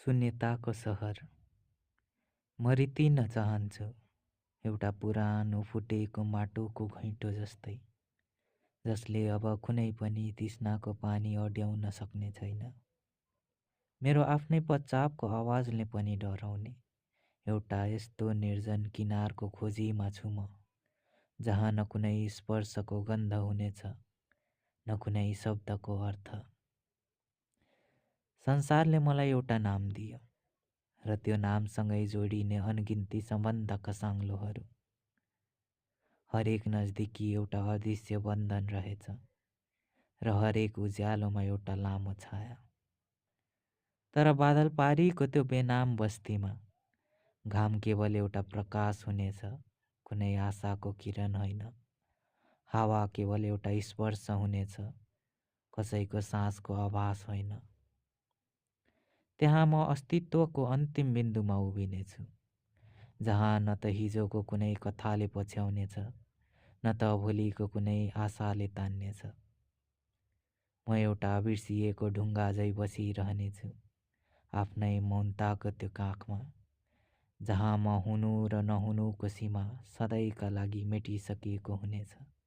शून्यताको सहर मरितिन चाहन्छु एउटा पुरानो फुटेको माटोको घैँटो जस्तै, जसले अब कुनै पनि तृष्णाको पानी अड्याउन सक्ने छैन। मेरो आफ्नै पश्चापको आवाजले पनि डराउने एउटा यस्तो निर्जन किनारको खोजीमा छु म, जहाँ न कुनै स्पर्शको गन्ध हुनेछ, न कुनै शब्दको अर्थ। संसारले मलाई एउटा नाम दियो र त्यो नामसँगै जोडिने अनगिन्ती सम्बन्धका साङ्लोहरू। हरेक नजदिकी एउटा अदृश्य बन्धन रहेछ र हरेक उज्यालोमा एउटा लामो छाया। तर बादल पारीको त्यो बेनाम बस्तीमा घाम केवल एउटा प्रकाश हुनेछ, कुनै आशाको किरण होइन। हावा केवल एउटा स्पर्श हुनेछ, कसैको सासको आभास होइन। त्यहाँ म अस्तित्वको अन्तिम बिन्दुमा उभिनेछु, जहाँ न त हिजोको कुनै कथाले पछ्याउनेछ, न त भोलिको कुनै आशाले तान्नेछ। म एउटा बिर्सिएको ढुङ्गा झै बसिरहनेछु आफ्नै मौनताको त्यो काखमा, जहाँ म हुनु र नहुनुको सीमा सधैँका लागि मेटिसकिएको हुनेछ।